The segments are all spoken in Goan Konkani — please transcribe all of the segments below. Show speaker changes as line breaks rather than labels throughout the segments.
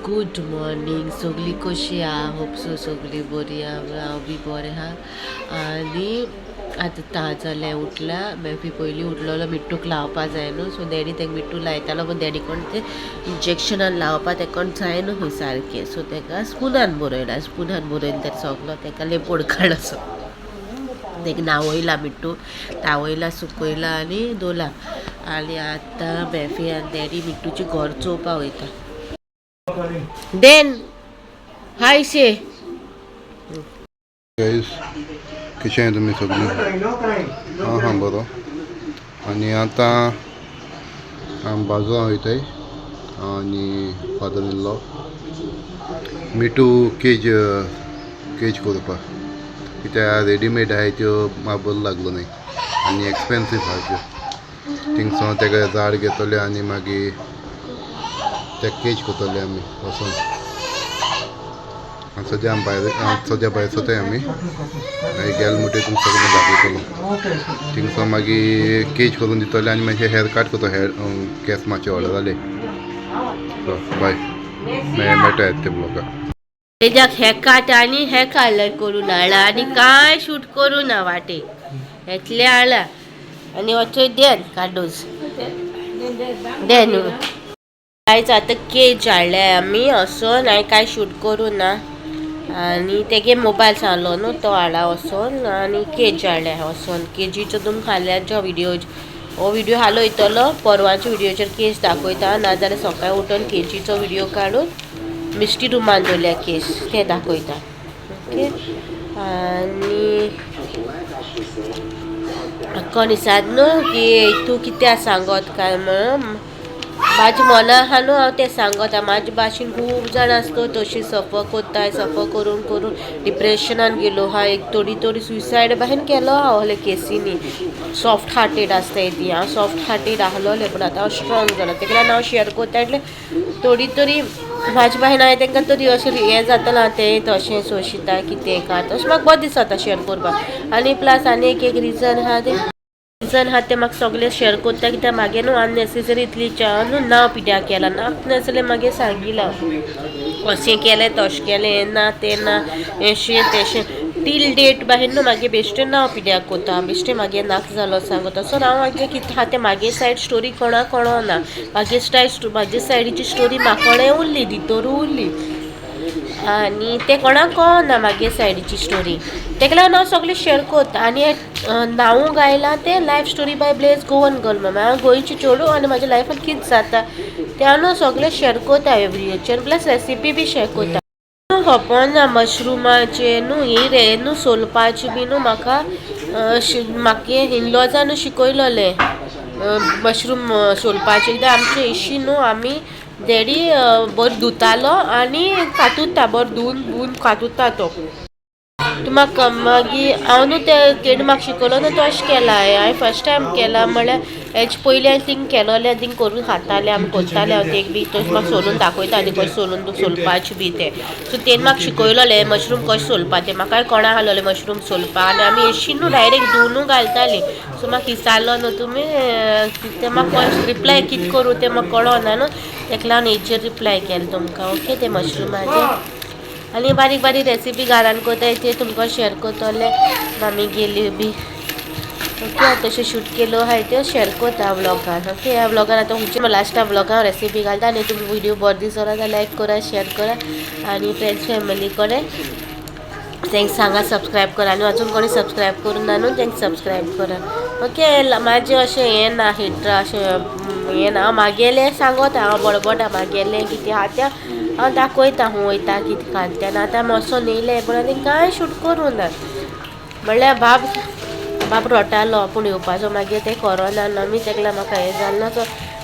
Good morning. सगळी कशी आहा? होप सो सगळी बरी आहा. हांव बी बरें आहा. आनी आतां ता जालें उठला. मॅफी पयलीं उठलोलो, मिट्टूक लावपा जाय न्हू. सो डॅडी तेका मिट्टू लायतालो, पूण डॅडी कोण तें इंजेक्शनान लावपा तेका कोण जाय न्हू खंय सारकें. सो तेका स्पुनान बरयला, स्पुनान बरयला तेका सगलो, तेका लेपोड काड असो. तेका न्हांवयला, मिट्टू तावयला, सुकयला आनी दवरला. आनी आतां मॅफी आनी डॅडी मिट्टूची घर चोवपा वयता. Then हाय शे.
गाईज, कशें आहे तुमी सगळीं? हां हां, बरो. आनी आतां आमी बाजूरा वयताय आनी father in law Mithu cage cage करपाक, कित्याक रेडीमेड आहाय त्यो म्हाका बरो लागलो न्हय आनी एक्सपेन्सीव आहा त्यो. थिंगसोन तेका झाड घेतले आनी मागीर ते केज करतले आमी वचोन. आनी सद्या आमी भायर, सद्या भायर सरताय आमी. मागीर गेले म्हणटकीर तुमकां सगळें दाखयतलो. थिंगसोन मागीर केज करून दितले आनी मागीर हेअर कट करतो. हेअर केंस मातशे व्हडले जाले. सो बाय, मागीर मेळटा ते ब्लॉगाक.
तेज्याक हे काट आनी हे कलर करून हाडला आनी कांय शूट करूं ना वाटे हेतले हाडला. आनी वचोय then काडोज then. आयज आतां केज हाडल्या आमी वचोन. हांवें कांय शूट करूं ना. आनी तेगे मोबायल सांगलो न्हू, तो हाडला वचोन आनी केज हाडल्या वचोन. केजीचो तुमकां फाल्यांचो व्हिडियो, हो व्हिडियो हालो वयतलो. परवांच्या व्हिडियोचेर केज दाखयता, नाजाल्यार सकाळी उठून केजीचो व्हिडियो काडून मिस्टी रुमान दवरल्या केस ते दाखयता. ओके. आनी कोण विचार न्हू की तूं कित्याक सांगत काय म्हणून, म्हाज्या मना आहा न्हू, हांव तें सांगता. म्हाजे भाशेन खूब जाण आसता तशी सफर कोत्ताय. सफर करून करून डिप्रेशनान गेलो आहा. एक थोडी थोडी सुसायड भाशेन केलो आहा असले केसीनी. सॉफ्ट हार्टेड आसताय ती. हांव सॉफ्ट हार्टेड आहलोलें, पूण आतां हांव स्ट्रोंग जाला. तेका लागून हांव शेअर कोत्ता. इतलें थोडी तरी म्हाजे भाशेन हांवें तांकां तरी अशें हें जातलें, तें तशें सोंशिता कितें काय तशें म्हाका बरें दिसता शेअर करपाक. आनी प्लस आनी एक एक रिजन आहा, तें रिजन आहा तें म्हाका सगळें शेअर कोत्ता, कित्याक मागीर न्हू अननेसेसरी इतली न्हू नांव पिड्याक केलां. नाक नासलें मागीर सांगिलां, अशें केलें, तशें केलें, हें ना तें ना, एशें तेशें. टील डेट बाहेर न्हू मागीर बेश्टें नांव पिड्याक कोत्ता, बेश्टें मागीर नाक जालो सांगता. सो हांव मागीर कितें आहा तें मागे सायड स्टोरी कोणाक कळना. मागे सायड, म्हाजे सायडीची स्टोरी म्हाकोडे उरली, भितर उरली आनी तें कोणाक कळना मागे सायडीची स्टोरी. तेका लागून हांव सगळें शेअर कोत्ता. आनी नांवूय गायलां तें life story by Blaze Goan girl म्हणून. हांव गोंयची चेडूं आनी म्हाज्या लायफान कितें जाता तें हांव न्हू सगळें शेअर कोत्ता व्हिडियोचेर, प्लस रेसिपी बी शेअर कोत्ता. खपोना मशरुमाचें न्हू ही रे न्हू सोलपाचें बी न्हू. म्हाका म्हागे इनलॉजान न्हू शिकयलोलें मशरूम सोलपाचें, कित्याक आमचे एशी न्हू आमी डॅडी बरो धुतालो आनी कातुता, बरो धुवन धुवन कातुता तो. म्हाका मागीर हांव न्हू तें तेणी म्हाका शिकयलो न्हू तशें केलां हांवें. हांवें फर्स्ट टायम केलां म्हळ्यार हेजे पयलीं हांवें थिंग केलोलें, थिंग करून खातालें आमी, करतालें हांव तेक बी. तशें म्हाका सोलून दाखयता आनी कशें सोलून सोलपाचें बी तें. सो तेणी म्हाका शिकयलोलें मशरूम कशें सोलपा तें. म्हाकाय कोणा आहलोलें मशरूम सोलपा. आनी आमी एशी न्हू डायरेक्ट धुवनू घालतालीं. सो म्हाका विचारलो न्हू तुमी तें, म्हाका रिप्लाय कितें करूं तें म्हाका कळना न्हू, तेका लागून हेजेर रिप्लाय केलें तुमकां. ओके, तें मशरुमाचें आनी बारीक बारीक रेसिपी घरान कोताय ते तुमकां शेअर करतले मामी गेली बी. ओके, हांव तशें शूट केलो आहाय त्यो शेअर कोता व्लॉगान. ओके, ह्या व्लॉगान आतां खंयचे लास्टा व्लॉगान रेसिपी घालता. आनी तुमकां व्हिडियो बरो दिसलो जाल्यार लायक करा, शेअर करा आनी फ्रेंड्स फॅमिली कडेन तांकां सांगा सबस्क्रायब करा. आनी अजून कोणी सबस्क्रायब करूं ना न्हू, तांकां सबस्क्रायब करा. ओके, म्हाजें अशें हें ना, हिटर अशें हें ना. हांव मागेलें सांगता, हांव बडबडा मागेलें कितें आहा तें हांव दाखयता, खूंय वयता, कितें खाता तें. आतां आमी वचोन येयले, पूण आनी कांय शूट करूं ना. म्हणल्यार बाब बाब रोटालो पूण येवपाचो, मागीर तें कोरोना न्हू आमी, तेका लागून म्हाका हें जालें ना. सो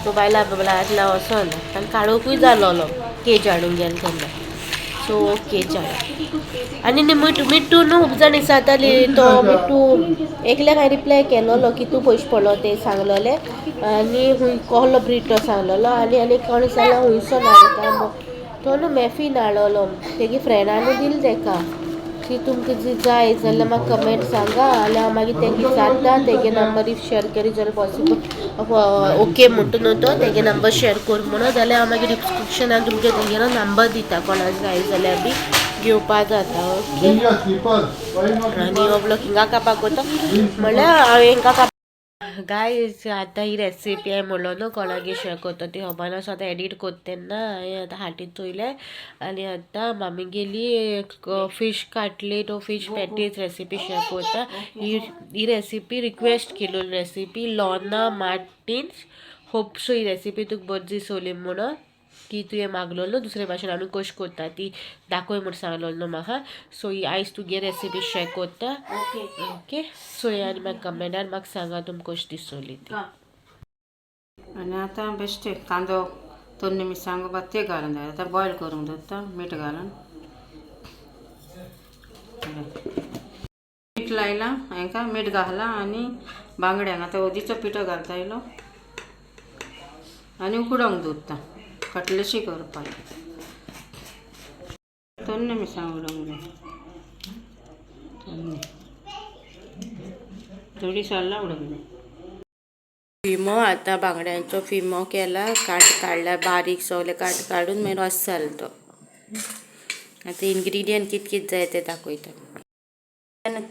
मोबायला बिबायला वचोना आनी काळोखूय जालोलो केज हाडूंक गेलें तेन्ना. सो केज हाड आनी न्ही मिठू, मिठू न्हू खूब जाण विचारताली तो मिठू. एकल्याक हांवें रिप्लाय केलोलो की तूं पयशे पडलो तें सांगलोलें आनी खूंय कहलो ब्रीड तो सांगलोलो. आनी आनी कोण विचारला खुंयसो नाडलो काय म्हूण, तो न्हू मॅफीन हाडलोलो, तेगे फ्रेंडानू दिल तेका. की तुमकां जी जाय जाल्यार म्हाका कमेंट सांगा जाल्यार हांव मागीर तेंगे विचारता तेगे नंबर if share करी जाल्यार पॉसिबल ओके म्हणटा न्हू तो तेगे नंबर शेअर कर म्हणून जाल्यार हांव मागीर डिस्क्रिप्शनान तुमकां तेगेलो नंबर दिता कोणाक जाय जाल्यार बी घेवपा जाता. ओके आनी हो ब्लॉग हिंगा कापाक वता म्हणल्यार हांव हेंका काप. गायज आतां ही रेसिपी हांवें म्हणलो न्हू कोणागे शेअर करता ती खबर ना. सो आतां एडीट करता तेन्ना हांवें आतां हाटीत चोयलें आनी आतां मामी गेली फीश काटलेट वो फीश पॅटीस रेसिपी शेअर करता. ही रेसिपी रिक्वेस्ट केल्ली recipe Lorna Martins. Hope so ही रेसिपी तुका बरी दिसली म्हणून की तुवें मागलेलो दुसरे भाशेन आमी कशी करता ती दाखय म्हूण सांगलेलो न्हू म्हाका. सो ही आयज तुगे रेसिपी शेअर करता. ओके सो आनी म्हाका कमेंटान म्हाका सांगा तुमकां कशी दिसली ती.
आनी आतां बेश्टे कांदो तन्नी मिरसांगो बात्ते घालून जाय. आतां बॉयल करूंक दवरता मीठ घालून. मीठ लायलां हांकां मीठ घालां आनी बांगड्यांक आतां हळदीचो पिठो घालता इल्लो आनी उकडोंक दवरता कटलेशी करपाक. तन्नी मिरसांग उडोवंक जाय तन्नी थोडी सोल्लां उडोवंक जाय.
फिमो आतां बांगड्यांचो फिमो केला काट काडला बारीक सगळे काट काडून मागीर रस जालो तो. आतां इन्ग्रिडियंट कित कित जाय ते दाखयता.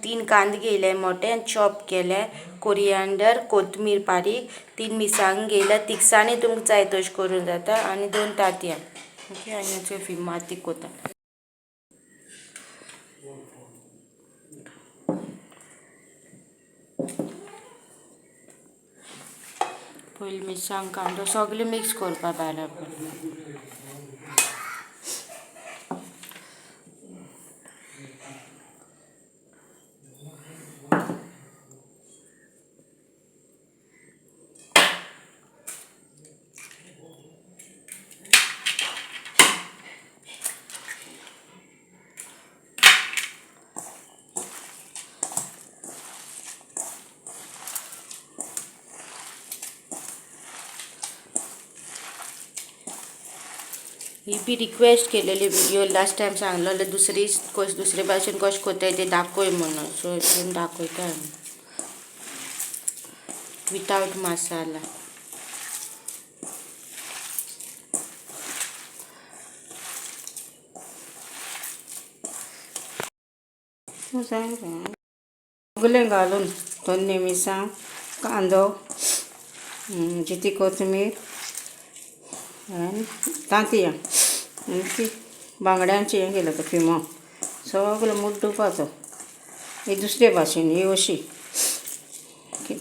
3 कांदे घेयले मोटे चॉप केले, कोरियांडर कोथमीर बारीक, 3 मिरसांग घेयल्या, तिखसाणी तुमकां जाय तशें करूंक जाता आनी 2 तांतयां. ओके आनी हाचो फिमो आतां कोता. पयलीं मिरसांग कांदो सगळें मिक्स करपा बराबर. ही बी रिक्वेस्ट केलेली व्हिडिओ लास्ट टायम सांगलेले दुसरी दुसरे भाशेन कशें करताय ते दाखय म्हणून. सो हितून दाखयता आमी वितावट मसाला.
सगळें घालून तन्नी मिरसांग कांदो जिती कोथमीर आनी तांतयां आनी ती बांगड्यांची हें केलें तो फिमो सगळो मुड्डुपाचो. ही दुसरे भाशेन ही अशी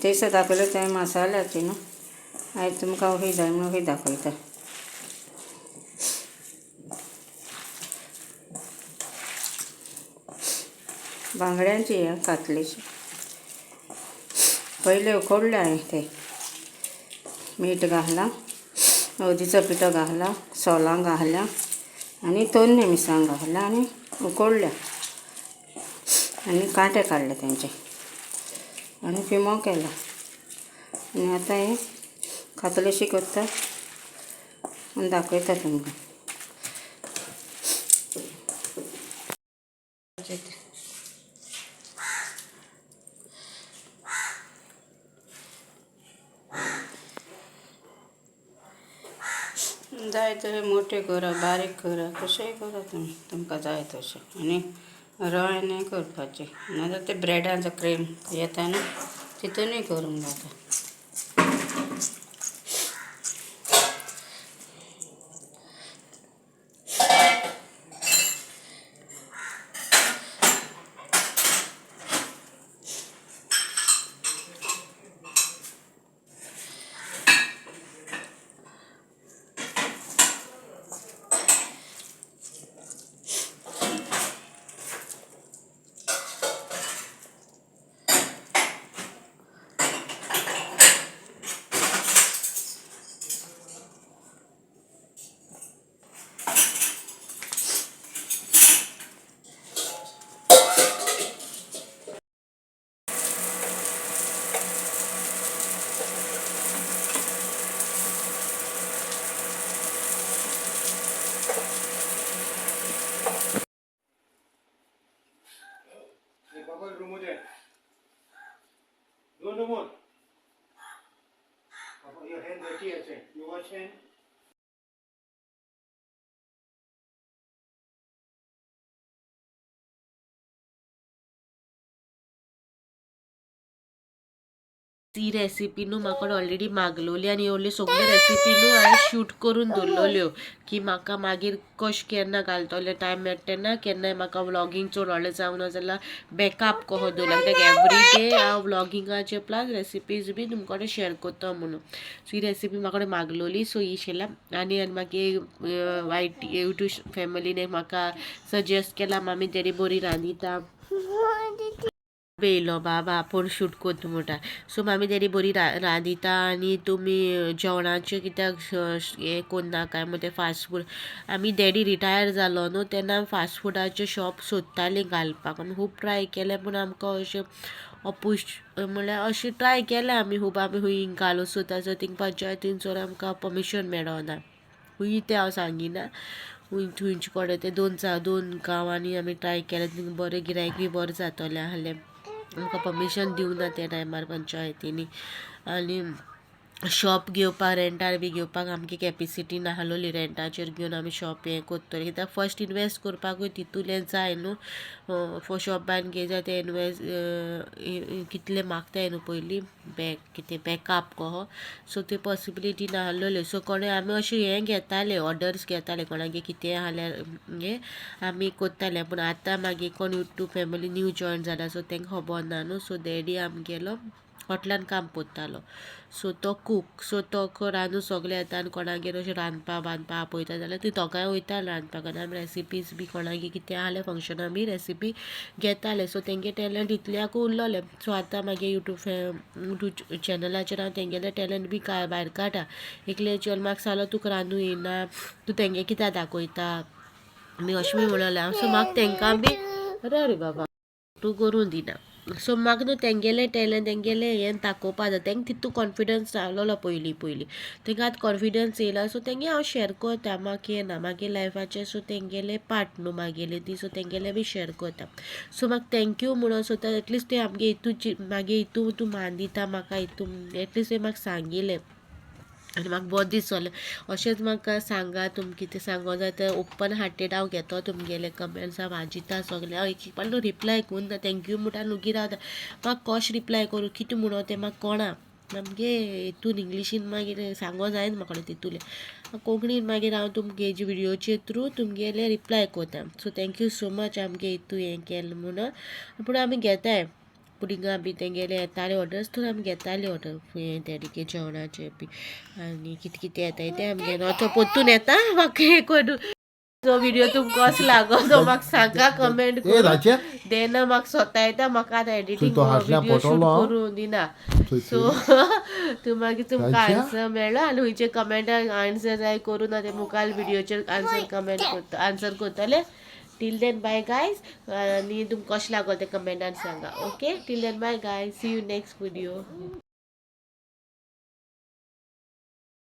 तें दाखयलें तें मसाल्याची न्हू. आयज तुमकां अशी जाय म्हणून अशी दाखयता. बांगड्यांची हें कातलेची पयलें उकडलें हांवें तें मीठ घालां हळदीचो पिठो घाला सोलां घाल्या आनी तन्नी मिरसांग घाल्या आनी उकडल्या आनी कांटे काडले तेंचे आनी फिमो केला. आनी आतां हें कातलेशी करता आनी दाखयता तुमकां. जाय तशें मोटे करा बारीक करा कशेंय करा तुमी तुमकां जाय तशें. आनी रव्यानूय करपाचें नाजाल्यार ते ब्रेडाचो क्रीम येता न्हू तितूनय करूंक जाता.
ती रेसिपी न्हू म्हाका ऑलरेडी मागलोली आनी ओन्ली सगळ्यो रेसिपी न्हू हांवें शूट करून दवरलेल्यो की म्हाका मागीर कश केन्ना घालतले टायम मेळटा तेन्ना केन्नाय म्हाका व्लॉगींग चड व्हडलें जावना जाल्यार बॅकअप कहो दवरला कित्याक एवरी डे हांव व्लॉगिंगाचे प्लस रेसिपीज बी तुमकां कडेन शेअर करता म्हणून. सो ही रेसिपी म्हाका मागलोली सो ही शेला. आनी आनी मागीर वायट यूट्यूब फॅमिलीन म्हाका सजेस्ट केला मामी तेरी बरी रांदिता येयलो बाबा आपूण शूट करता म्हणटा. सो मामी तेरी बरी रांदिता आनी तुमी जेवणाचें कित्याक हें कोन्ना काय म्हण तें फास्ट फूड. आमी डॅडी रिटायर जालो न्हू तेन्ना फास्ट फुडाचें शॉप सोदतालीं घालपाक. आमी खूब ट्राय केलें पूण आमकां अशें अपुश म्हणल्यार अशें ट्राय केलें आमी खूब. आमी खूंय घालूं सोदता सो थिंग पंचायतीन सोर आमकां परमिशन मेळना. खूंय तें हांव सांगिना, खंयचे कडेन तें दोन गांवांनी आमी ट्राय केलें थिंग बरें गिरायक बी बरें जातलें आहलें. आमकां परमिशन दिवना त्या टायमार पंचायतींनी. आनी शॉप घेवपाक रेंटार बी घेवपाक आमची कॅपिसिटी नाहलोली रेंटाचेर घेवन आमी शॉप हें कोत्तले कित्याक फर्स्ट इनवेस्ट करपाकूय तितूलें जाय न्हू. शॉप बायन घेय जाय तें इनवेस्ट कितले मागताय न्हू पयलीं बॅक कितें बॅकअप कहो. सो ते पॉसिबिलिटी नाहलोल्यो. सो कोणें आमी अशें हें घेताले ऑर्डर्स घेताले कोणागे कितें आहल्यार हें आमी कोत्ताले. पूण आतां मागीर कोण यूट्यूब फॅमिली न्यू जॉयन जाला सो तेंका खबर ना न्हू. सो डॅडी आमगेलो हॉटलान काम कोत्तालो सो तो कूक सो तो रांदूं सगलें येता आनी कोणागेर अशें रांदपा बांदपा आपयता जाल्यार ती दोगांय वयतालीं रांदपाक. आनी आमी रेसिपीज बी कोणागेर कितें आहलें फंक्शनां बी रेसिपी घेताले. सो तेंगे टॅलंट इतल्याकू उरलोलें. सो आतां मागीर यूट्यूब चॅनलाचेर हांव तेंगेलें टॅलंट बी भायर काडटा. एकले चल म्हाका सांगलो तुका रांदूं येना तूं तेंगे कित्याक दाखयता बी अशें बी म्हणलें. सो म्हाका तेंकां बी अरे बाबा तूं करूं दिना. सो म्हाका न्हू तेंगेलें टॅलंट तेंगेलें हें दाखोवपा जाय. तेंका तितू कॉन्फिडन्स आहलोलो पयलीं पयलीं तेंका आतां कॉन्फिडन्स येयला. सो तेंगे हांव शेअर करता म्हाका हें ना मागे लायफाचें. सो तेंगेलें पार्ट न्हू मागेलें ती सो तेंगेलें बी शेअर करता. सो म्हाका thank you म्हणून सोदता एटलिस्ट ते आमगे हितू मागे हितू तूं मान दिता म्हाका हितू एटलिस्ट ते म्हाका सांगिलें आनी म्हाका बरें दिसलें. अशेंच म्हाका सांगा तुमकां कितें सांगो जाय तें ओपन हार्टेड हांव घेतो तुमगेले कमेंट्स हांव वाचिता सगलें. हांव एक एक न्हू रिप्लाय करुना thank you म्हणटा आनी रावता. म्हाका कशें रिप्लाय करूं कितें म्हणो तें म्हाका कळना. आमगे हितून इंग्लिशीन मागीर सांगो जायना म्हाका तितूलें. कोंकणीन मागीर हांव तुमगे व्हिडियोचे थ्रू तुमगेले रिप्लाय करता. So thank you so much आमगे हितू हें केलें म्हणून. पूण आमी घेताय पुडिंगा बी तेंगेले येताले ऑर्डर्स थंय आमी घेताले ऑर्डर हें डॅडीगे जेवणाचें बी आनी कितें कितें येता तें आमगे तो पोत्तून येता म्हाका हें करून. जो व्हिडिओ तुमकां कसो लागो तो म्हाका सांगा कमेंट करून. देना म्हाका स्वता येता म्हाका आतां एडिटींग व्हिडिओ शूट करूं दिना. सो तूं मागीर तुमकां आन्सर मेळ्ळो आनी खंयचे कमेंटाक आन्सर जाय करूं ना ते मुखार व्हिडियोचेर आन्सर कमेंट करता आन्सर करतले. टील then bye guys आनी तुमकां कशें लागो तें कमेंटान सांगा. Okay, till then bye guys, see you next video.